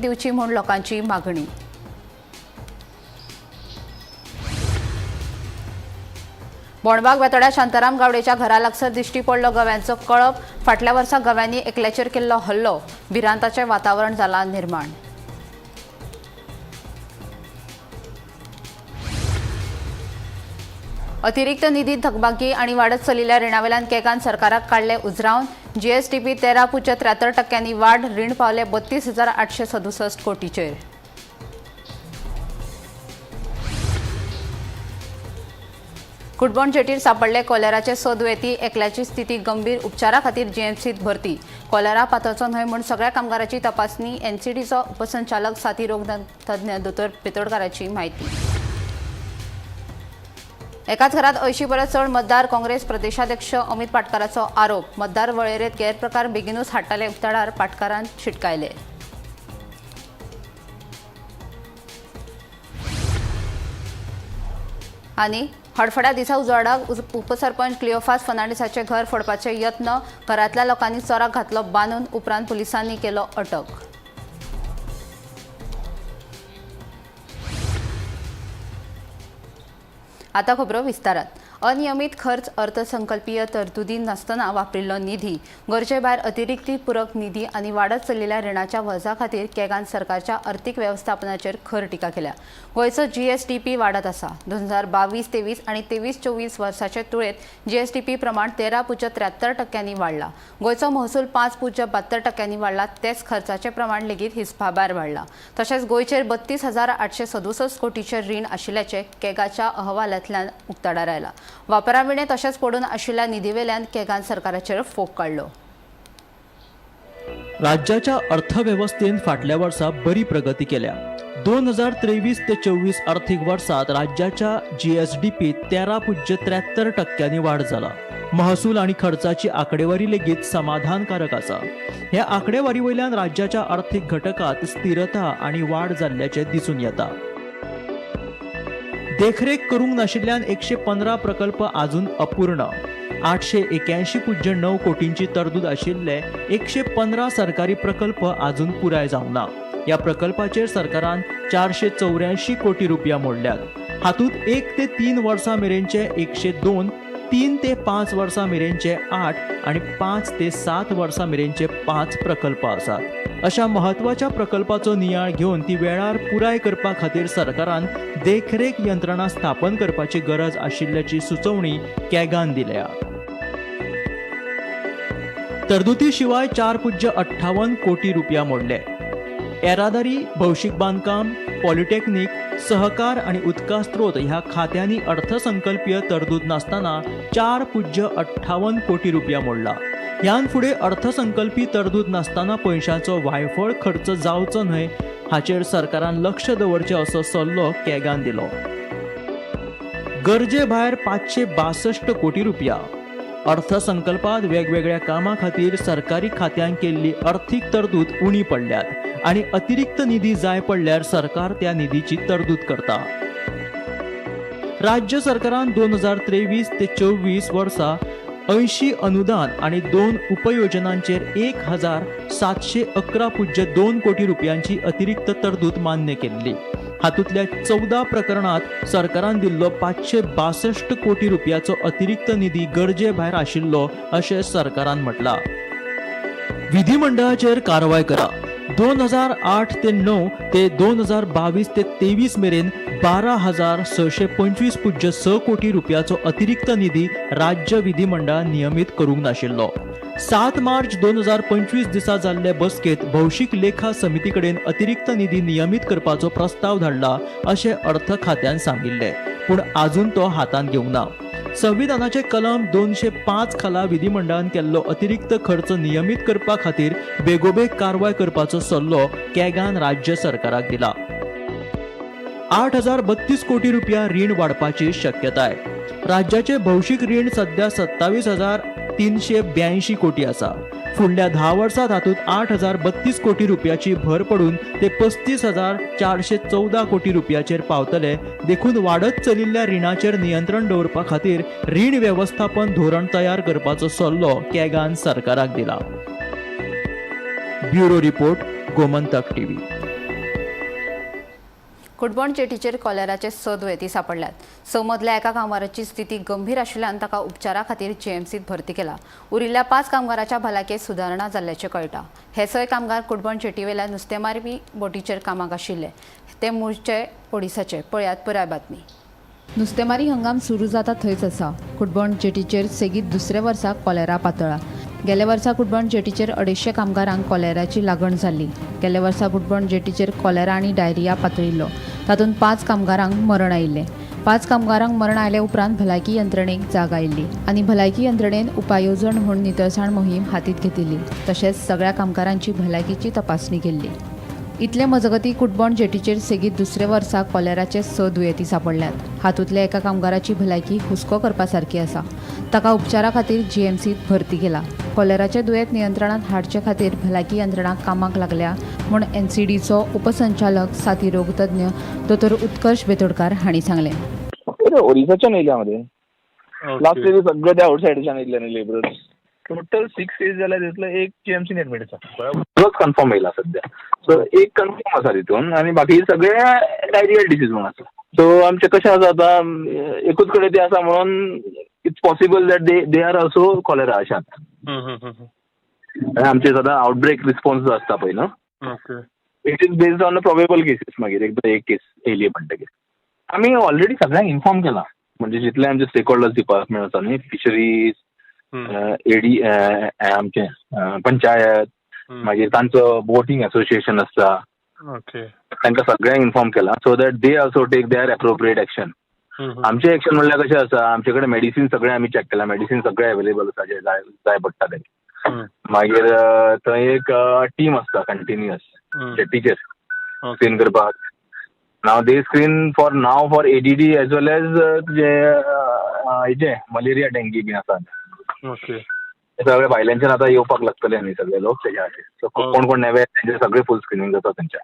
दिवची म्हूण लोकांची मागणी. बोणबाग बेतोड्या शांताराम गावडेच्या घरा लागसर दिश्टी पडलो गव्यांचो कळप. फाटल्या वर्सा गव्यांनी एकल्याचेर केल्लो हल्लो. भिरांताचें वातावरण जालां निर्माण. अतिरिक्त निधी थकबाकी आणि वाडत चलिल्ल्या रिणावेल्यान केगान सरकाराक काडले उजरावन. जीएसडीपी 13.73% वाड. रीण पावले 32,867 कोटीचेर. कुडबोण जेटीर सापडले कॉलेराचे 6 दुयेंती. एकल्याची स्थिती गंभीर. उपचारा खातीर जीएमसीत भरती. कॉलेरा पातळचो न्हय म्हूण सगळ्या कामगारांची तपासणी. एनसीडीचो उपसंचालक साथी रोग तज्ञ दोतोर पेतोडकाराची म्हायती. एकाच घरात 80 परस चड मतदार. काँग्रेस प्रदेशाध्यक्ष अमित पाटकाराचो आरोप. मतदार वळेरेत गैरप्रकार बेगिनूच हाडटाले उक्ताडार. पाटकारान शिटकायले. आनी हडफड्या दिसा उजवाडाक उपसरपंच क्लिओफास फर्नांडीसाचे घर फोडपाचे यत्न. घरांतल्या लोकांनी चोराक घातलो बांदून. उपरांत पुलिसांनी केलो अटक. आता खबरो विस्तारात. अनियमित खर्च, अर्थसंकल्पीय तरतुदी नासतना वापरिल्लो निधी, गरजे भायर अतिरिक्त पूरक निधी आनी वाडत चलिल्ल्या रिणाच्या वजा खातीर केगान सरकारच्या अर्थीक वेवस्थापनाचेर खर टिका केल्या. गोंयचो जीएसडीपी वाडत आसा. 2022-23 आनी 23-24 वर्साचे तुळेत जीएसडीपी प्रमाण 13.73% वाडला. गोंयचो महसूल 5.72% वाडला. तेच खर्चाचे प्रमाण लेगीत हिसपाभायर वाडला. तशेंच गोंयचेर 32,867 कोटीचें रीण आशिल्ल्याचें केगाच्या अहवालांतल्यान उक्ताडार आयलां. वापराविणें तशेंच पडून आशिल्ल्या निधीवेल्यान केगान सरकाराचेर फोग काडलो. राज्याच्या अर्थवेवस्थेन फाटल्या वर्सा बरी प्रगती केल्या. 2023 ते 24 अर्थीक वर्सात राज्याच्या जीएसडीपीत 13.73% वाड जाला. महसूल आनी खर्चाची आंकडेवारी लेगीत समाधानकारक आसा. ह्या आंकडेवारी वयल्यान राज्याच्या अर्थीक घटकात स्थिरता आनी वाड जाल्ल्याचें दिसून येता. देखरेख करूंक नाशिल्ल्यान 115 प्रकल्प आजून अपूर्ण. 881.9 कोटींची तरतूद आशिल्ले 115 सरकारी प्रकल्प आजून पुराय जावंक ना. ह्या प्रकल्पाचेर सरकारान 484 कोटी रुपया मोडल्यात. हातूंत 1 ते 3 वर्सां मेरेनचे 102, 3 ते 5 वर्सां मेरेनचे 8 आनी 5 ते 7 वर्सां मेरेनचे 5 प्रकल्प आसात. अशा म्हत्वाच्या प्रकल्पाचो नियाळ घेवन ती वेळार पुराय करपा खातीर सरकारान देखरेख यंत्रणा स्थापन करपाची गरज आशिल्ल्याची सुचोवणी कॅगान दिल्या. तरतुदी शिवाय 4.58 कोटी रुपया मोडले. येरादारी, भौशीक बांदकाम, पॉलिटेक्निक, सहकार आनी उदका स्त्रोत ह्या खात्यांनी अर्थसंकल्पीय तरतूद नासतना 4.58 कोटी रुपया मोडला. ह्यान फुडें अर्थसंकल्पी तरतूद नासतना पयशांचो वायफळ खर्च जावचो न्हय हाचेर सरकारान लक्ष दवरचें असो सल्लो कॅगान दिलो. गरजे भायर 562 कोटी रुपया. अर्थसंकल्पात वेगवेगळ्या कामां खातीर सरकारी खात्यांक केल्ली अर्थीक तरतूद उणी पडल्यात आनी अतिरिक्त निधी जाय पडल्यार सरकार त्या निधीची तरतूद करता. राज्य सरकारान 2023 ते 24 वर्सा 80 अनुदान आनी 2 उपयोजनांचेर 1711.2 कोटी रुपयांची अतिरिक्त तरतूद मान्य केल्ली. हातूंतल्या 14 प्रकरणात सरकारान दिल्लो 562 कोटी रुपयाचो अतिरिक्त निधी गरजे भायर आशिल्लो अशें सरकारान म्हटलां. विधिमंडळाचेर कारवाय करा. 2008 ते 9 ते 2022 ते 23 मेरेन 12,625.6 कोटी रुपयाचो अतिरिक्त निधी राज्य विधिमंडळान नियमीत करूंक नाशिल्लो. 7 मार्च 2025 दिसा जाल्ले बसकेंत भौशीक लेखा समिती कडेन अतिरिक्त निधी नियमीत करपाचो प्रस्ताव धाडला अशें अर्थ खात्यान सांगिल्लें, पूण आजून तो हातांत घेवंक ना. संविधानाचे कलम 205 खाला विधिमंडळान केल्लो अतिरिक्त खर्च नियमीत करपा खातीर बेगोबेग कारवाय करपाचो सल्लो कॅगान राज्य सरकाराक दिला. 8,032 कोटी रुपया रीण वाडपाची शक्यताय. राज्याचे भौशीक रीण सध्या 27,382 कोटी आसा. फुडल्या 10 वर्सात हातूंत 8,032 कोटी रुपयाची भर पडून ते 35,414 कोटी रुपयाचेर पावतले. देखून वाडत चलिल्ल्या रिणाचेर नियंत्रण दवरपा खातीर रीण वेवस्थापन धोरण तयार करपाचो सल्लो कॅगान सरकाराक दिला. Bureau report, Gomantak TV. कुडबण जेटीचेर कॉलेराचे 6 दुयेंती सांपडल्यात. 6 मदल्या एका कामगाराची स्थिती गंभीर आशिल्ल्यान ताका उपचारा खातीर जीएमसीत भरती केला. उरिल्ल्या 5 कामगाराच्या भलायकेंत सुदारणा जाल्ल्याचें कळटा. हे 6 कामगार कुडबण जेटीवेल्या नुस्तेमारी बोटीचेर कामाक आशिल्ले. ते मूळचे ओडिसाचे. पळयात पुराय बातमी. नुस्तेमारी हंगाम सुरू जाता थंयच आसा. कुडबण जेटीचेर सेगीत दुसऱ्या वर्सा कॉलेरा पातळा. गेल्या वर्सा कुडबण जेटीचेर 250 कामगारांक कॉलेराची लागण जाल्ली. गेल्या वर्सा कुडबण जेटीचेर कॉलेरा आनी डायरिया पातळिल्लो. तातूंत 5 कामगारांक मरण आयिल्लें. 5 कामगारांक मरण आयले उपरांत भलायकी यंत्रणेक जाग आयिल्ली आनी भलायकी यंत्रणेन उपाय येवजण म्हूण नितळसाण मोहीम हातींत घेतिल्ली. तशेंच सगळ्या कामगारांची भलायकीची तपासणी केल्ली. इतले मजगती कुडबण जेटीचेर सेगीत दुसऱ्या वर्सा कॉलेराचे 6 दुयेंती सांपडल्यात. हातूंतल्या एका कामगाराची भलायकी हुस्को करपा सारकी आसा. ताका उपचारा खातीर जीएमसीत भरती केला. कॉलेराचे दुयेंत नियंत्रणांत हाडचे खातीर भलायकी यंत्रणा कामाक लागल्या म्हूण एनसीडीचो उपसंचालक साथी रोगतज्ञ दोतोर उत्कर्ष बेतोडकार हांणी सांगलें. ओरिसाच्यान येयल्या मरे. लास्ट इयर सगळे ते आउटसायडच्यान येयल्ले न्ही लेबरर्स. टोटल 6 केस जाल्यार तितूंतलो एक जीएमसीन एडमीट आसा. दोच कन्फर्म येयला सद्या. सो एक कन्फर्म आसा तितून आनी बाकी सगळे डायरियल डिसीज म्हणून आसा. सो आमचें कशें आसा आतां, एकूच कडेन ते आसा म्हणून it's possible that they are also cholera अशें आतां. आनी आमचे सदां आउटब्रेक रिस्पॉन्स जो आसता पळय न्हू, it is based on the probable cases. मागीर एकदां एक केस येयली म्हणटकीर आमी ऑलरेडी सगळ्यांक इन्फॉर्म केलां. म्हणजे जितले आमचे स्टेक होल्डर्स डिपार्टमेंट आसा न्ही, फिशरीज, एडी, आमचे पंचायत, मागीर तांचो बोटींग एसोसिएशन आसता, तांकां सगळ्यांक इन्फॉर्म केलां so that they also take their appropriate action. आमचें एक्शन म्हणल्यार कशें आसा, आमचे कडेन मेडिसीन सगळें आमी चॅक केलां. मेडिसीन सगळें अवेलेबल आसा जें जाय जाय पडटा तें. मागीर थंय एक टीम आसता कंटिन्युअस जेटीचेर स्क्रीन करपाक. Now they screen for now for ADD as well as तुजें हेजें मलेरिया, डेंगी बीन आसा. ते सगळे भायल्यांच्यान आतां येवपाक लागतले न्ही सगळे लोक, तेज्या खातीर. सो कोण कोण नवे, तेंचे सगळे फूल स्क्रिनींग जाता तेंचें.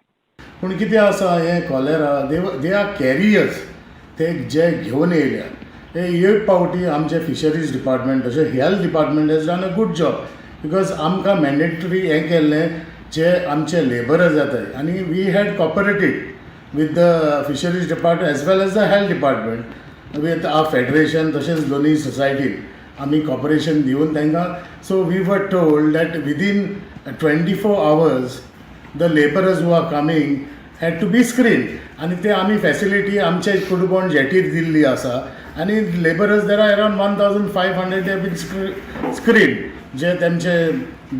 पूण कितें आसा, हें cholera they are carriers. ते जे घेवन येयल्या हे एक पावटी आमचे फिशरीज डिपार्टमेंट तशें health department has done a good job, because आमकां मॅन्डेटरी हें केल्लें, जे आमचे लेबरर्स जाताय आनी we had cooperated with the fisheries department as well as the health department with our federation. तशेंच दोनूय सोसायटीन आमी कॉपरेशन दिवन तांकां, so we were told that within 24 hours the labourers who are coming had to be screen. आनी ते आमी facility आमचे कुडबोण जेटीर दिल्ली आसा आनी labourers, there are around 1500, they been screen, जे तेमचे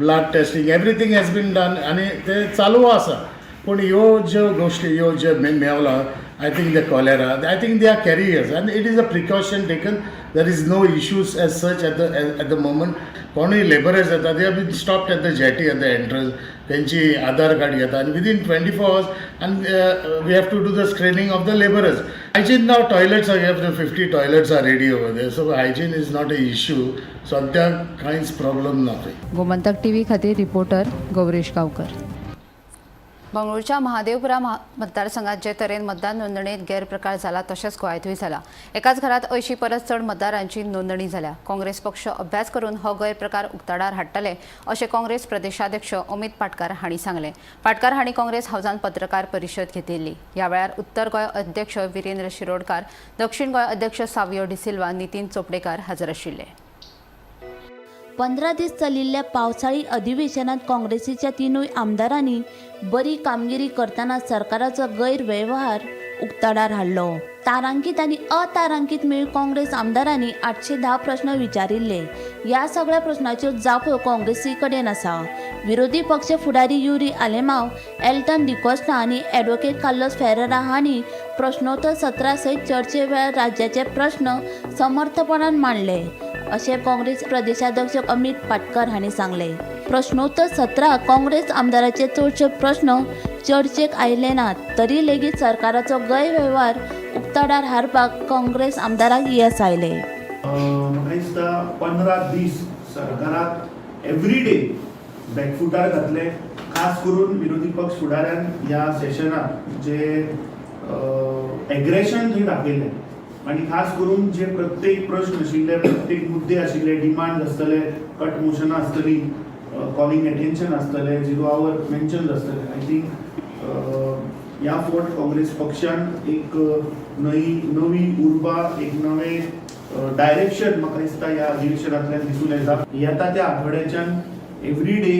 blood testing, everything has been done आनी ते चालू आसा. पूण ह्यो ज्यो गोश्टी, ह्यो ज्यो Mewla, I think the cholera, I think they are carriers and it is a precaution taken. There is no issues as such at the moment. कोणूय लेबरर्स येता, they have been stopped at the jetty, at the entrance. तेंची आधार card घेता आनी within 24 hours आनी we have to do the screening of the labourers. Hygiene now, toilets are have 50 toilets are ready over there, so hygiene is not a issue. सद्याक कांयच problem ना थंय. Gomantak TV खातीर reporter Gauresh Gaonkar. मंगळूरच्या Mahadevapura मतदारसंघात जे तरेन मतदान नोंदणीत गैरप्रकार जाला, तशेंच गोंयांतूय जाला. एकाच घरात 80 परस चड मतदारांची नोंदणी जाल्या. काँग्रेस पक्ष अभ्यास करून हो गैरप्रकार उक्ताडार हाडटले, अशें काँग्रेस प्रदेशाध्यक्ष अमित पाटकार हांणी सांगलें. पाटकार हांणी काँग्रेस हावजान पत्रकार परिशद घेतिल्ली. ह्या वेळार उत्तर गोंय अध्यक्ष विरेंद्र शिरोडकार, दक्षिण गोंय अध्यक्ष सावियो डिसिल्वा, नितीन चोपडेकार हजर आशिल्ले. 15 दीस चलिल्ल्या पावसाळी अधिवेशनात काँग्रेसीच्या तिनूय आमदारांनी बरी कामगिरी करतना सरकाराचो गैरवेव्हार उक्ताडार हाडलो. तारांकीत आनी अतारांकीत मेळून काँग्रेस आमदारांनी 810 प्रश्न विचारिल्ले. ह्या सगळ्या प्रश्नाच्यो जापो काँग्रेसी कडेन आसा. विरोधी पक्ष फुडारी युरी आलेमाव, एल्टन डिकोस्टा आनी ॲडव्होकेट कार्लोस फेरेरा हांणी प्रश्नोत्तर सत्रा सयत चर्चे वेळार राज्याचे प्रश्न समर्थपणान मांडले, अशें काँग्रेस प्रदेशाध्यक्ष अमित पाटकर हांणी सांगलें. प्रश्नोत्तर सत्राक काँग्रेस आमदाराचे चडशे प्रश्न चर्चेक आयले नात, तरी लेगीत सरकाराचो गैरवेव्हार उक्ताडार हाडपाक काँग्रेस आमदारांक येस आयलें. म्हाका दिसता 15 दीस सरकाराक एवरी डे बॅकफुटार घातले. खास करून विरोधी पक्ष फुडाऱ्यान ह्या सेशनाक जे एग्रेशन थंय दाखयलें आनी खास करून जे प्रत्येक प्रश्न आशिल्ले, प्रत्येक मुद्दे आशिल्ले, डिमांड आसतले, कट मोशनां आसतली, कॉलिंग एटेन्शन आसतले, झिरो our mention आसतले, I think ह्या ह्या फावट काँग्रेस पक्षान एक नवी उर्बा, एक नवें डायरेक्शन म्हाका दिसता ह्या अधिवेशनांतल्यान दिसून येता. येता त्या आठवड्याच्यान एवरी डे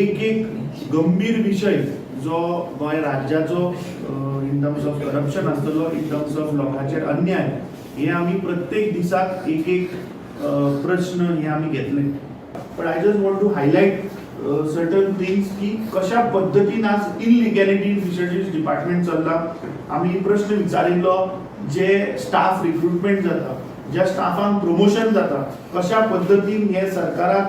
एक एक गंभीर विशय जो गोंय राज्याचो इन टर्म्स ऑफ करप्शन आसतलो, इन टर्म्स ऑफ लोकांचेर अन्याय, हे आमी प्रत्येक दिसाक एक एक प्रश्न हे आमी घेतले. But I just want to highlight certain things की कशा पद्दतीन आज इलिगॅलिटी इन फिशरीज डिपार्टमेंट चल्ला. आमी प्रश्न विचारिल्लो, जे स्टाफ रिक्रुटमेंट जाता, ज्या स्टाफांक प्रमोशन जाता, कशा पद्दतीन हे सरकाराक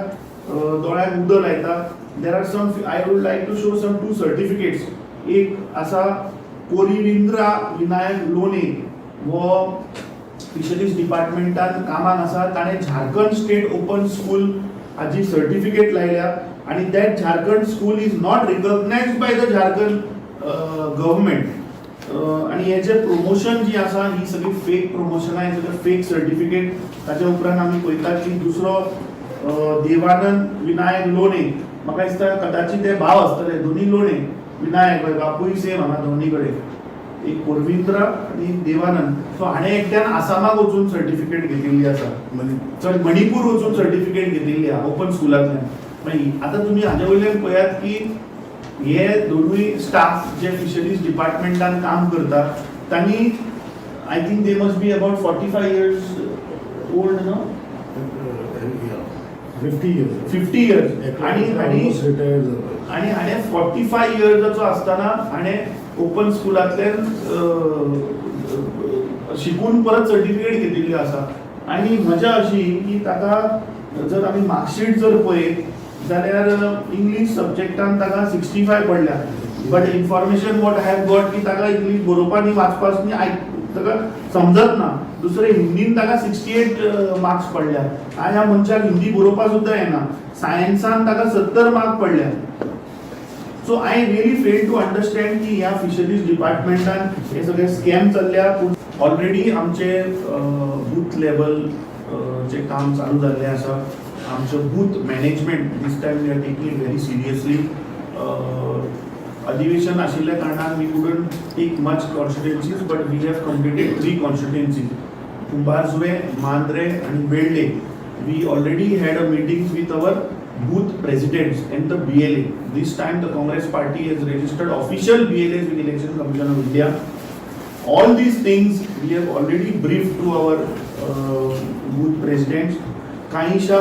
दोळ्यांक उदक लायता. There are some, I would like to show some two certificates. एक आसा कोरिविंद्रा विनायक लोणे, हो फिशरीज डिपार्टमेंटान कामाक आसा. ताणें झारखंड स्टेट ओपन स्कूल हाजी सर्टिफिकेट लायल्या आनी that Jharkhand school is not recognized by the Jharkhand government. आनी हेजे प्रमोशन जी आसा ही सगळी फेक प्रमोशनां, हे सगळे फेक सर्टिफिकेट. ताच्या उपरांत आमी पळयतात की दुसरो देवानंद विनायक लोणे, म्हाका दिसता कदाचित ते भाव आसतले दोनी लोणे विनायक, हय, बापूय सेम हांगा दोनी कडेन, एक कोरविंद्रा आनी एक देवानंद. सो हाणें एकट्यान आसामाक वचून सर्टिफिकेट घेतिल्ली आसा, सॉरी, मणिपूर वचून सर्टिफिकेट घेतिल्ली आहा ओपन स्कुलांतल्यान. मागीर आतां तुमी हाजे वयल्यान पळयात की हे दोनूय स्टाफ जे फिशरीज डिपार्टमेंटान काम करतात तांणी, I think they must be about 45 years old, no? 50 years. 50 years आणि आणि रिटायर्ड जालो. आणि हाणें 45 इयर्साचो आसतना हाणें ओपन स्कुलांतल्यान शिकून परत सर्टिफिकेट घेतिल्ली आसा. आनी मजा अशी की ताका जर आमी मार्कशीट जर पळयत जाल्यार इंग्लीश सब्जॅक्टान ताका 65 पडल्या, but information what I have got की ताका इंग्लीश बरोवपा न्ही, वाचपाक न्ही, आयक ताका समजत ना. दुसरें हिंदीन ताका 68 मार्क्स पडल्या आनी ह्या मनशाक हिंदी बरोवपा सुद्दां येना. सायन्सान ताका 70 मार्क पडल्या. So I really fail to understand की ह्या फिशरीज डिपार्टमेंटान हे सगळे स्कॅम चल्ल्या. पूण ऑलरेडी आमचे बूथ लेवल चे काम चालू जाल्लें आसा. आमचें booth management this time we are taking it very seriously. अधिवेशन आशिल्ल्या कारणान we couldn't take much constituencies, but we have completed three constituencies, Kumbharjuvem, Mandrem आनी वेळ्ळे. We already had a meetings with our booth presidents and the BLA. This time the Congress party has registered official BLAs with Election Commission of India. All these things we have already briefed to our booth presidents. कांयशा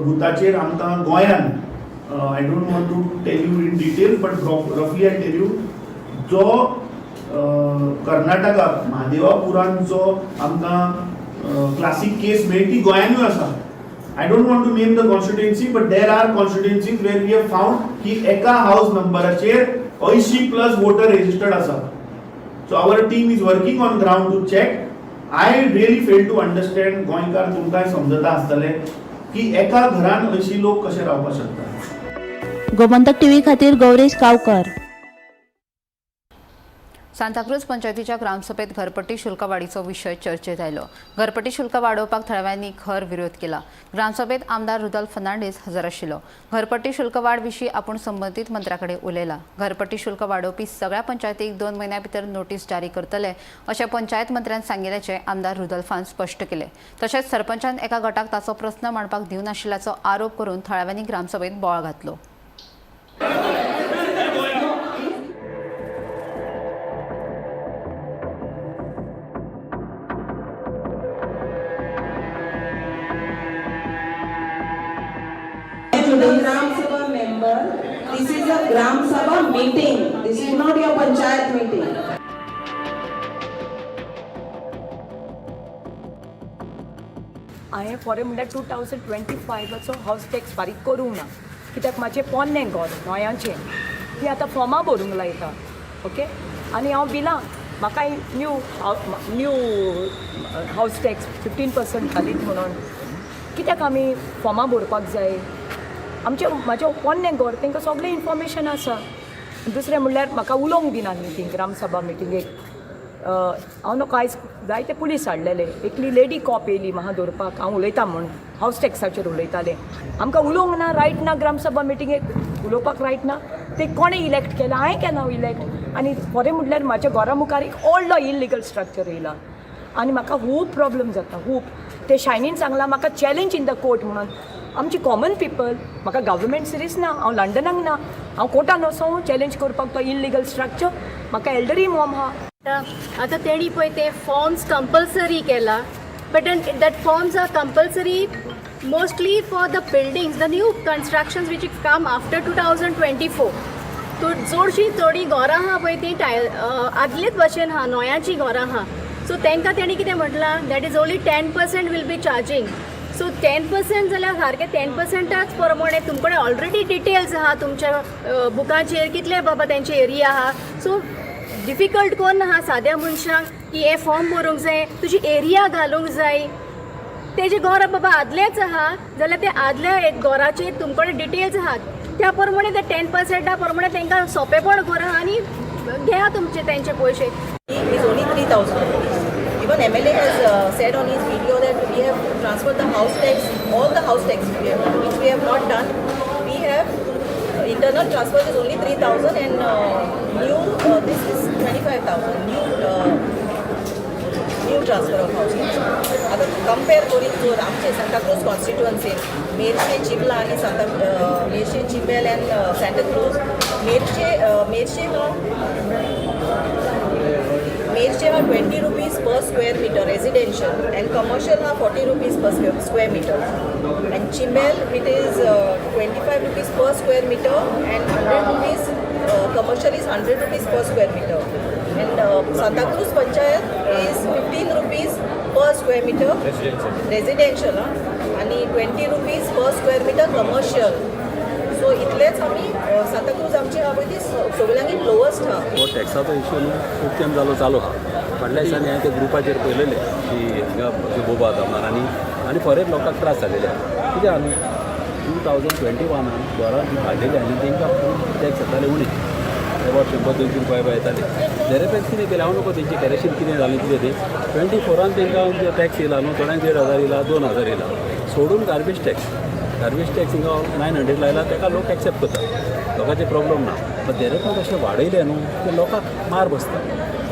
बुथाचेर आमकां गोंयान, I don't want to tell you in detail, but roughly I tell you, जो कर्नाटकाक म्हादेवापुरान जो आमकां classic केस मेळ्ळी ती गोंयानूय आसा. I don't want to name the constituency, but there are constituencies where we have found की एका हाऊस नंबराचेर 80 प्लस वोटर रजिस्टर्ड आसा. So our team is working on ground to check. I really fail to understand, गोंयकार तुमकांय समजता आसतलें की एका घरान 80 लोक कशे रावपाक शकता. गोमंतक टीव्ही खातीर गौरेश गांवकर. सांताक्रूज पंचायतीच्या ग्रामसभेत घरपट्टी शुल्क वाडीचो विशय चर्चेत आयलो. घरपट्टी शुल्क वाडोवपाक थळाव्यांनी खर विरोध केला. ग्रामसभेत आमदार रुदोल्फ फर्नांडीस हजर आशिल्लो. घरपट्टी शुल्क वाड विशीं आपूण संबंदीत मंत्र्या कडेन उलयला. घरपट्टी शुल्क वाडोवपी सगळ्या पंचायतीक 2 म्हयन्या भितर नोटीस जारी करतले अशें पंचायत मंत्र्यान सांगिल्ल्याचें आमदार रुदोल्फान स्पश्ट केलें. तशेंच सरपंचान एका गटाक ताचो प्रस्न मांडपाक दिवनाशिल्ल्याचो आरोप करून थळाव्यांनी ग्रामसभेत बोवाळ घातलो. To the Gram Sabha member, this is a Gram Sabha meeting. This is not your panchayat meeting. हांवें फॉर म्हणल्यार 2025चो हावस टॅक्स फारीक करूंक ना, कित्याक म्हाजें पोन्नें घर नोयांचें, ती आतां फॉर्मां भरूंक लायता, ओके. आनी हांव बिलां म्हाका new house tax 15% घालीत म्हणून कित्याक आमी फॉर्मां भरपाक जाय? आमचें म्हाजें पोन्नें घर, तांकां सगळें इन्फॉर्मेशन आसा. दुसरें म्हणल्यार म्हाका उलोवंक दिना मिटींग, ग्रामसभा मिटिंगेक. हांव न्हू आयज जायते पुलीस हाडलेले. एकली लेडी कॉप येयली म्हाका दवरपाक, हांव उलयता म्हूण. हावस टॅक्साचेर उलयतालें. आमकां उलोवंक ना रायट ना, ग्रामसभा मिटिंगेक उलोवपाक रायट ना. ते कोणें इलेक्ट केलां? हांवें केलां इलेक्ट. आनी खरें म्हटल्यार म्हाज्या घरा मुखार एक व्हडलो इलिगल स्ट्रक्चर येयला आनी म्हाका खूब प्रॉब्लम जाता खूब. ते शायनीन सांगलां म्हाका चॅलेंज इन the court म्हणून. आमची कॉमन पिपल, म्हाका गव्हर्मेंट सिरीस ना, हांव लंडनाक ना, हांव कोर्टान वचों चॅलेंज करपाक तो इलिगल स्ट्रक्चर. म्हाका एल्डरी मॉम आहा. आतां तेणी पळय ते फॉर्म्स कंपल्सरी केला, but that forms are compulsory mostly for the buildings, the new constructions which come after 2024. तो चडशीं थोडीं घरां आहा पळय तीं टायल आदलेच भशेन आहा, नोयाचीं घरां आहा. सो तांकां तेणी कितें म्हटलां, that is only 10% will be charging. So 10% जाल्यार सारकें 10%च प्रमाणे तुमकडे ऑलरेडी डिटेल्स आहा तुमच्या बुकाचेर कितले बाबा तेंचे एरिया आहा. सो डिफिकल्ट कोन्न आहा साद्या मनशांक की हे फॉर्म भरूंक जाय, तुजी एरिया घालूंक जाय. तेजें घर बाबा आदलेंच आहा जाल्यार ते आदल्या एक घराचेर तुमकडे डिटेल्स आहात, त्या प्रमाणे ते 10%ा प्रमाणे तांकां सोंपेपण करा आनी घेया तुमचे तेंचे पयशे. Is only 3,000 rupees. Even MLA has said on his video that we have transferred the house tax, all the house tax we have, which we have not done. We have internal transfer is only 3,000 and new this is 25,000 new transfer of house tax. आतां compare करीत जर आमचे सांताक्रूज कॉन्स्टिट्युअन्सीन मेरशे, चिंबला आनी सांता Merces, चिंबेल and Santa Cruz, Merces Merces हा मेरशे हा ₹20 per square meter residential and commercial हा ₹40 per square meter, and Chimbel it is ₹25 per square meter and ₹100, commercial is ₹100 per square meter, and Santacruz panchayat is ₹15 per square meter residential आणि ₹20 per square meter commercial. So इतलेच आमी सांताक्रूज आमची आहा पळय ती सगळ्यांनी lowest आहा. हो टॅक्साचो इशू न्हू खूब तेंप जालो चालू आहा. फाटल्या दिसांनी हांवें ते ग्रुपाचेर पळयलेलें की हांगा अशें बोबा जाता म्हणून आनी आनी बरेच लोकांक त्रास जालेले आहा. कित्याक न्हू, 2021आन घरां जी काडलेली आनी तांकां खूब टॅक्स येताले उणें, एबावट 100-200 रुपया येताले. देरेपेंत कितें केलें हांव नको, तेंचें करेक्शन कितें जालें कितें तें, 24आन तांकां टॅक्स येयला न्हू, थोड्यांक 1500 येयला, 2000 येयला. सोडून गार्बेज टॅक्स, गार्बेज टॅक्स हिंगा 900 लायला, ताका लोक एक्सेप्ट करता, लोकांचे प्रॉब्लम ना. पण देरेपेंत अशें वाडयलें न्हू ते लोकांक मार बसता.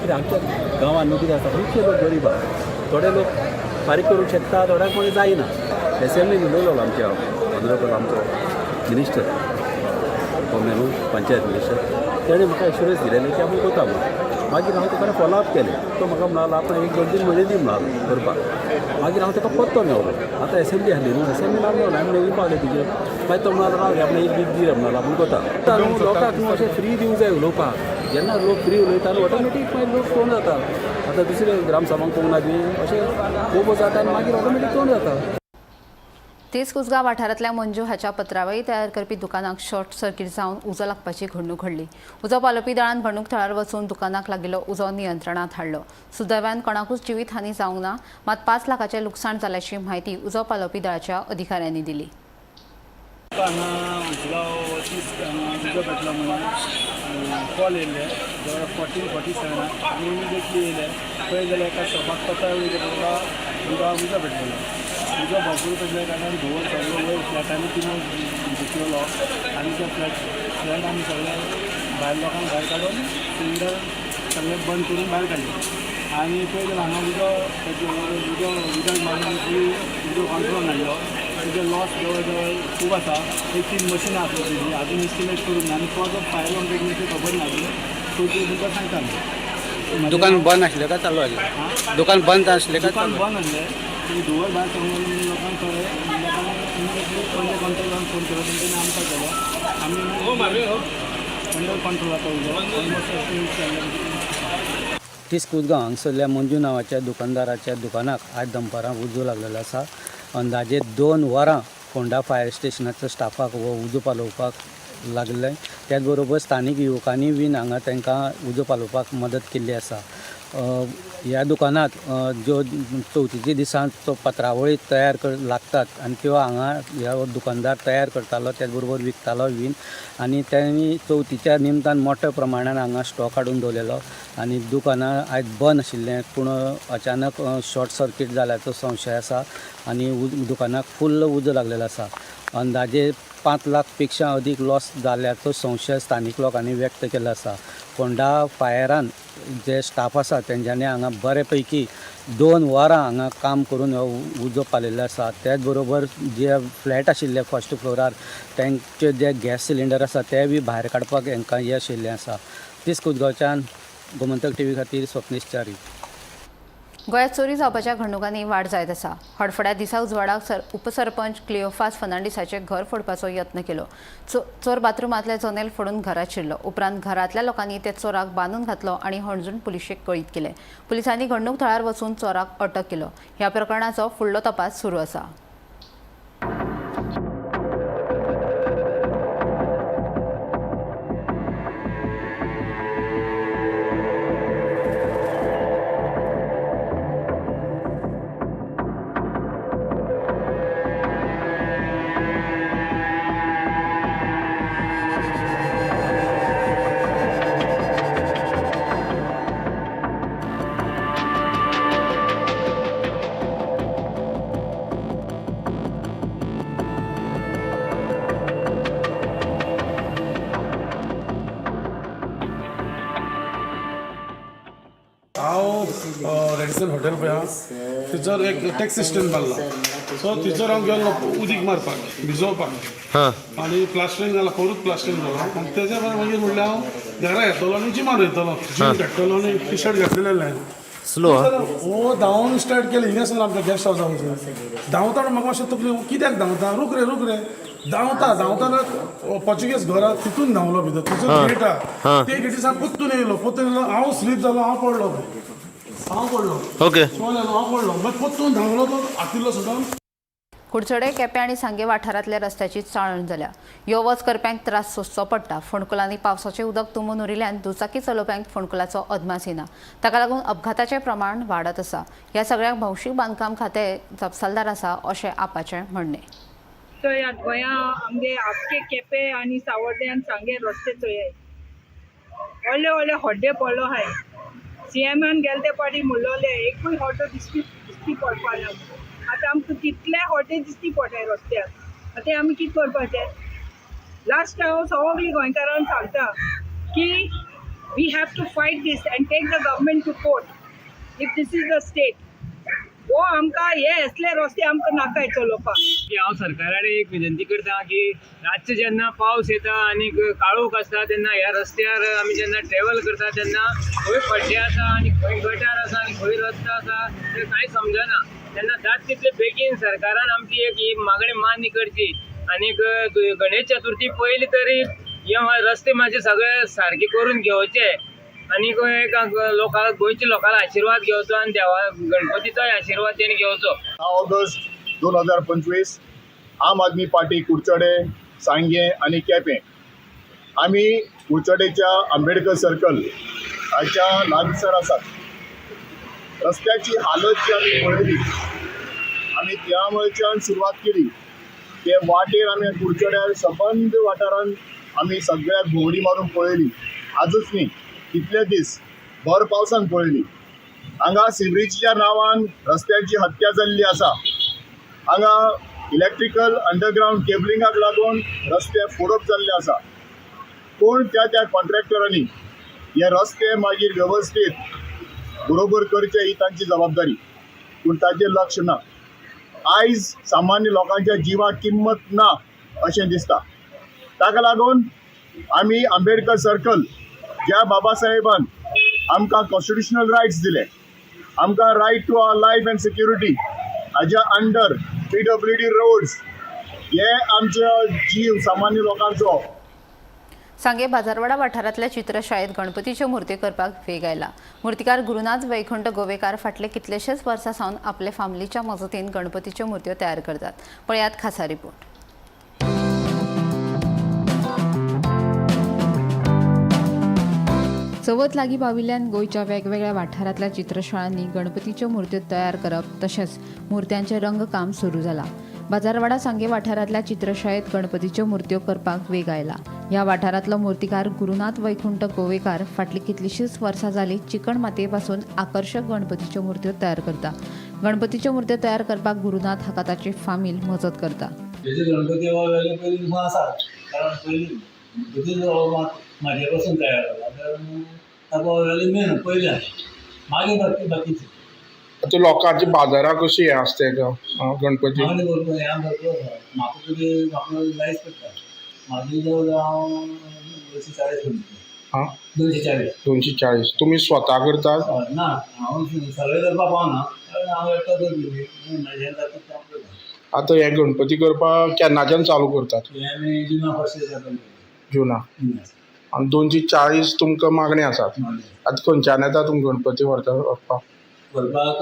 कित्याक आमच्या गांवांत न्हू कितें आसा, खुबशे लोक गरीब आहा, थोडे लोक फारीक करूंक शकता, थोड्यांक कोणी जायना. एसेंब्लीन उलयलो आमच्या ऑनरेबल आमचो मिनिस्टर कोण न्हू, पंचायत मिनिस्टर, तेणें म्हाका एश्युरन्स दिलेलें की आपूण करता म्हणून. मागीर हांव ताका फॉलो अप केलें, तो म्हाका म्हणालो आपण एक दोन तीन म्हयने दी म्हणालो करपाक. मागीर हांव ताका परतो मेवलो. आतां एसेंब्ली आसली न्हू, एसेंब्लीन हांव मेवलो, आमी नवीन पावले तुजेर. मागीर तो म्हणालो राव रे, आपण एक वीक दी म्हणालो, आपूण करता. आतां न्हू लोकांक न्हू अशें फ्री दिवंक जाय उलोवपाक. जेन्ना लोक फ्री उलयता न्हू ऑटोमॅटीक मागीर लोक तोंड जाता. आतां दुसरे ग्रामसभांक पळोवंक ना तुवें, अशें बोबो जाता आनी मागीर ऑटोमॅटीक तोंड जाता. तीस कुसगांव वाठारांतल्या मंजू हाच्या पत्रावळी तयार करपी दुकानाक शॉर्ट सर्किट जावन उजो लागपाची घडणूक घडली. उजो पालोवपी दळान घडणूक थळार वचून दुकानाक लागिल्लो उजो नियंत्रणात हाडलो. सुदैवान कोणाकूच जिवीत हानी जावंक ना, मात 5 लाखाचें लुकसाण जाल्याची म्हायती उजो पालोवपी दळाच्या अधिकाऱ्यांनी दिली. हांगा उसगांव 30 उजो पेटलो म्हणून कॉल येयल्ले जवळ 14:47आक. आमी इमिडिएटली येयले. पळयत जाल्यार एका शॉपाक पत्रावळी करता उजो पेटलेलो. उजो भरपूर पेटल्या कारणान धुंवर सगळो वयर फ्लॅटांनी तिणो घुसलेलो आनी त्या फ्लॅट आमी सगळे भायर लोकांक भायर काडून सिलिंडर सगळे बंद करून भायर काडले. आनी पळयत जाल्यार हांगा उजो उजो उदक मारून फूल उजो कंट्रोल हाडलो. तेजो लॉस जवळ जवळ खूब आसा. एक तीन मशिनां आसा तेजी, अजून एस्टिमेट करूंक ना आनी कॉज ऑफ फायर आमकां कितें खबर ना अजून. सो ते तुमकां सांगता आमी. दुकान बंद आसलें काय चालू आसलें? दुकान बंद आसलें काय? दुकान बंद आसलें. ते धुंवर भायर सरून लोकांक कळ्ळें, लोकांक इमिडिएटली पणजे कंट्रोलान फोन केलो, तेंच्यांनी आमकां केलो. आमी अंडर कंट्रोल आतां उजो ऑलमोस्ट एस्टिमेट केल्लें. 30 कुजगांव हांगसरल्या मंजू नांवाच्या दुकानदाराच्या दुकानाक आज दनपारां उजो लागलेलो आसा. अंदाजे 2 वरां फोंडा फायर स्टेशनाच्या स्टाफाक हो उजो पालोवपाक लागलें. त्याच बरोबर स्थानीक युवकांनी बीन हांगा तांकां उजो पालोवपाक मदत केल्ली आसा. ह्या दुकानांत ज्यो चवथीच्या दिसांत पत्रावळी तयार कर लागतात आनी त्यो हांगा ह्या दुकानदार तयार करतालो, त्याच बरोबर विकतालो बीन. आनी तेणी चवथीच्या निमतान मोठ्या प्रमाणान हांगा स्टॉक हाडून दवरलेलो आनी दुकानां आयज बंद आशिल्लें, पूण अचानक शॉर्ट सर्कीट जाल्याचो संशय आसा आनी दुकानाक फुल्ल उजो लागलेलो आसा. अंदाजे 5 लाख पेक्षा अदीक लॉस जाल्ल्याचो संशय स्थानीक लोकांनी व्यक्त केलो आसा. फोंडा फायरान जे स्टाफ आसा तेंच्यांनी हांगा बरे पैकी 2 वरां हांगा काम करून हो उजो पालयल्लो आसा. त्याच बरोबर जे फ्लॅट आशिल्ले फर्स्ट फ्लोरार, तेंचे जे गॅस सिलिंडर आसा ते बी भायर काडपाक हेंकां येश येयल्लें आसा. तीस कुजगांवच्यान गोमंतक टीव्ही खातीर स्वप्नेश च्यारी. गोंयांत चोरी जावपाच्या घडणुकांनी वाड जायत आसा. हडफड्या दिसा उजवाडाक उपसरपंच क्लिओफास फर्नांडीसाचें घर फोडपाचो यत्न केलो. चोर बाथरुमांतलें जनेल फोडून घरात शिरलो. उपरांत घरांतल्या लोकांनी त्या चोराक बांदून घातलो आनी हणजूण पुलिशेक कळीत केलें. पुलिसांनी घडणूक थळार वचून चोराक अटक केलो. ह्या प्रकरणाचो फुडलो तपास सुरू आसा. हांव रेडिसन हॉटेल पळय आहा, थंयसर एक टॅक्सी स्टँड बांदला. सो थंयसर हांव गेल्लो उदीक मारपाक, भिजोवपाक. आनी प्लास्टरींग जाला, परत प्लास्टरींग जालो. आनी तेज्या बाद मागीर म्हणल्यार हांव घरा येतलो आनी जिमान वयतलो. जीम काडटलो आनी टी शर्ट घातलेलें हांवें. स्लो. हो धांवून स्टार्ट केलें. हिंगासर आमच्या गेस्ट हावसा वचून धांवता. म्हाका मातशें तकली, कित्याक धांवता? रूक रे, रूक रे. धांवता धांवतना पोर्चुगीज घरा तितून धांवलो भितर. थंयसर गेट आहा, ते गेटी सावन परतून येयलो. परतून येयलो, हांव स्लीप जालो, हांव पडलो, हांव पडलो. जालो, हांव पडलो. मागीर परतून धांवलो, तो आतिल्लो सुद्दां. कुडचडे, केपें आनी सांगे वाठारांतल्या रस्त्याची चाळण जाल्या. यो वच करप्यांक त्रास सोंसचो पडटा. फोंडकुलांनी पावसाचें उदक तुंबून उरिल्ल्यान दुचाकी चलोवप्यांक फोंडकुलाचो अदमास येना. ताका लागून अपघाताचें प्रमाण वाडत आसा. ह्या सगळ्याक भौशीक बांदकाम खातें जापसालदार आसा, अशें आपाचें म्हणणें. चोयात, गोंया आमगे आख्खे केपें आनी सावर्डे आनी सांगे रस्ते चोयाय, व्हडले व्हडले खड्डे पडलो आहाय. सीएमान गेले ते पाटी म्हणलोले, एकूय खड्डो दिश्टी दिश्टी पडपा ना. आतां आमकां कितले खड्डे दिश्टी पडटाय रस्त्यार. आतां आमी कितें करपाचें? लास्ट हांव सगळीं गोंयकारांक सांगता की we have to fight this and take the government to court if this is the state. हो आमकां हे असले रस्ते आमकां नाकाय चलोवपाक. की हांव सरकारा कडेन एक विनंती करता की रातचे जेन्ना पावस येता आनी काळोख आसता तेन्ना ह्या रस्त्यार आमी जेन्ना ट्रॅवल करता तेन्ना खंय खड्डे आसा आनी खंय गटार आसा आनी खंय रस्तो आसा तें कांय समजना. तेन्ना जाता तितले बेगीन सरकारान आमची एक ही मागणी मान्य करची आनीक गणेश चतुर्थी पयलीं तरी हे रस्ते मातशे सगळे सारके करून घेवचे आनी एक लोकांक, गोंयच्या लोकांक आशिर्वाद घेवचो आनी देवा गणपतीचोय आशिर्वाद तेणी घेवचो. 10 ऑगस्ट 2025, आम आदमी पार्टी कुडचडे, सांगें आनी केपें, आमी कुडचडेच्या आंबेडकर सर्कल हाच्या लागसार आसात. रस्त्याची हालत जी आमी पळयली, आमी त्या मळच्यान सुरवात केली. ते वाटेर आमी कुडचड्यार सबंद वाठारान आमी सगळ्याक भोंवडी मारून पळयली. आजूच न्ही, कितले दीस भर पावसान पळयली. हांगा सिवरेजीच्या नांवान रस्त्यांची हत्या जाल्ली आसा. हांगा इलेक्ट्रिकल अंडरग्रावंड केबलिंगाक लागून रस्ते फोडप जाल्ले आसा. कोण त्या त्या कॉन्ट्रॅक्टरांनी हे रस्ते मागीर वेवस्थीत बरोबर करचे ही तांची जबाबदारी, पूण ताचेर लक्ष ना. आयज सामान्य लोकांच्या जिवाक किंमत ना अशें दिसता. ताका लागून आमी आंबेडकर सर्कल, ज्या बाबा साहेबान आमकां कॉन्स्टिट्युशनल रायट्स दिले, आमकां right to our life and security, हाज्या अंडर पीडब्ल्यूडी रोड्स हे आमचे जीव सामान्य लोकांचो. सांगे बाजारवाडा वाठारांतल्या चित्रशाळेत गणपतीच्यो मूर्ती करपाक वेग आयला. मूर्तिकार गुरुनाथ वैकुंठ गोवेकार फाटले कितलेशेच वर्सां सावन आपले फामिलीच्या मजतीन गणपतीच्यो मूर्त्यो तयार करतात. पळयात खासा रिपोर्ट. चवथ लागीं पाविल्ल्यान गोंयच्या वेगवेगळ्या वाठारांतल्या चित्रशाळांनी गणपतीच्यो मूर्त्यो तयार करप तशेंच मूर्त्यांचें रंगकाम सुरू जालां. बाजारवाडा सांगे वाठारांतल्या चित्रशाळेत गणपतीच्यो मूर्त्यो करपाक वेग आयला. ह्या वाठारांतलो मूर्तिकार गुरुनाथ वैकुंठ गोवेकार फाटलीं कितलींशींच वर्सां जालीं चिकण मातयेपासून आकर्शक गणपतीच्यो मूर्त्यो तयार करता. गणपतीच्यो मूर्त्यो तयार करपाक गुरुनाथ हाका ताची फामील मजत करता. आमचे गणपती हो वेगळे पयलीं पासून आसा, कारण पयलीं गणपती हो मातये पासून तयार जाला, कारण ताका वेल्यू मेन पयलीं आसा, मागीर बाकी बाकीचे. आतां लोकांची बाजाराक कशी हें आसता तेका गणपती? मागणी भरपूर, हें भरपूर आसा. म्हाका तरी म्हाका जायच पडटा. म्हाजी जवळ जवळ हांव 240 गणपती. आं, 240. 240. तुमी स्वता करतात? ना, हांव सगळें करपाक पावना, कारण हांव एकटो करपी, म्हजें जाता तें हांव करता. आतां हे गणपती करपाक केन्नाच्यान चालू करतात? हें आमी जुना फर्स्ट जाता. जुना. आनी 240 तुमकां मागणी आसात. आतां खंयच्यान येता तुमी गणपती व्हरता व्हरपाक? व्हरपाक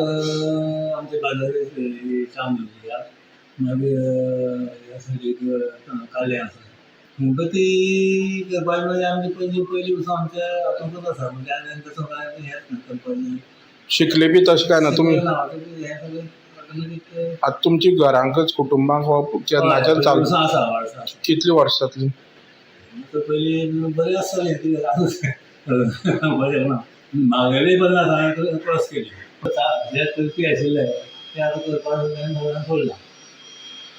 आमचे बाजारी श्याम, मागीर काले आसा. गणपती करपाक म्हणजे आमचे पयलीं पयलीं पसून आमच्या हातूंतच आसा, म्हणजे आनी तसो कांय हेंच ना करपाचें. शिकले बी तशें काय ना तुमी? ना, हें सगळें ऑटोमॅटीक. आतां तुमच्या घरांकच कुटुंबाक हो केन्नाच्यान चालू? आसा, वर्सां. कितलीं वर्सां जातलीं? पयलीं बरें आसतालें, कितें बरें ना, मागेलें बरें आसा, हांवें क्रॉस केली. जे करपी आशिल्ले ते आतां करपाक सगळ्यांक सोडलां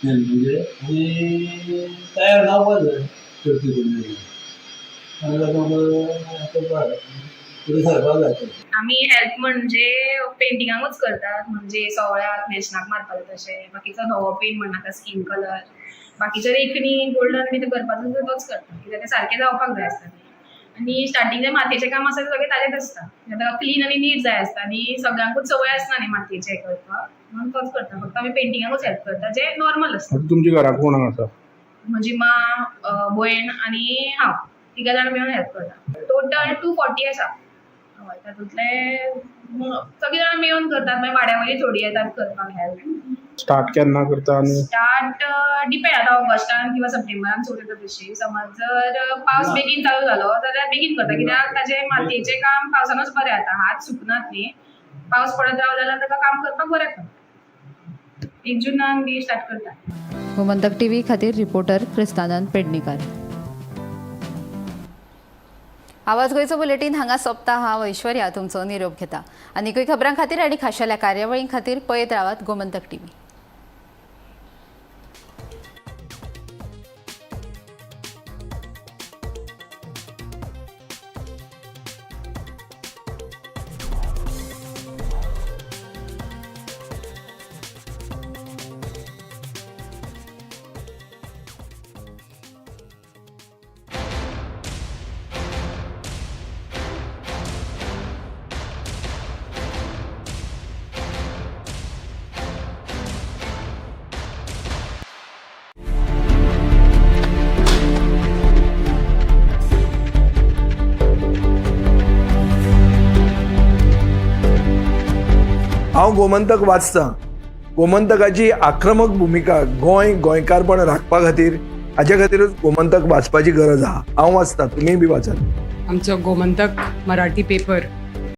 म्हणजे, आनी तयार जावपाक जाय करपी कोण आनी ताका फुडें सरपाक जाय. आमी हेल्प म्हणजे पेंटिंगाकूच करतात, म्हणजे सोवळ्याक न्हेसणाक मारपाचें तशें. बाकीचो धवो पेंट म्हणनाका, स्कीन कलर, बाकीचे रेखणी गोल्डन बी ते करपाचो तोच करता, कित्याक तें सारकें जावपाक जाय आसता. आनी स्टार्टींग जें मातयेचें काम आसता तें सगळें ताजेंच आसता, ताका क्लीन आनी नीट जाय आसता, आनी सगळ्यांकूच संवय आसना न्ही मातयेचें करपाक, म्हणून तोच करता. फक्त आमी पेंटिंगाकूच हेल्प करता जें नॉर्मल आसता. तुमच्या घराक कोण आसा? म्हजी माँ, भयण आनी हांव, तिगां जाणां मेळून हेल्प करता. टोटल 240 आसा. हय, तातूंतले सगळीं जाणां मेळून करतात, मागीर वाड्या वयली थोडीं येतात करपाक हेल्प. स्टार्ट केन्ना करता आनी? स्टार्ट डिपेंड, आतां ऑगस्टान किंवा सप्टेंबरान सुरू जाता तशी. समज जर पावस बेगीन चालू जालो जाल्यार बेगीन करता, कित्याक ताजें मातयेचें काम पावसानूच बरें जाता, हात सुकनात न्ही. पावस पडत रावलो जाल्यार ताका काम करपाक बरें पडटा. 1 जुनान बी स्टार्ट करता. गोमंतक टीव्ही खातीर रिपोर्टर क्रिस्तानंद पेडणेकर. आवाज गोंयचो बुलेटीन हांगा सोंपता. हांव ऐश्वर्या तुमचो निरोप घेता. आनीकूय खबरां खातीर आनी खाशेल्या कार्यावळीं खातीर पळयत रावात गोमंतक टीव्ही. हांव गोमंतक वाचतां. गोमंतकाची आक्रमक भुमिका गोंय गोंयकारपण राखपा खातीर, हाच्या खातीरूच गोमंतक वाचपाची गरज आहा. हांव वाचतां, तुमीय बी वाचात. आमचो गोमंतक मराठी पेपर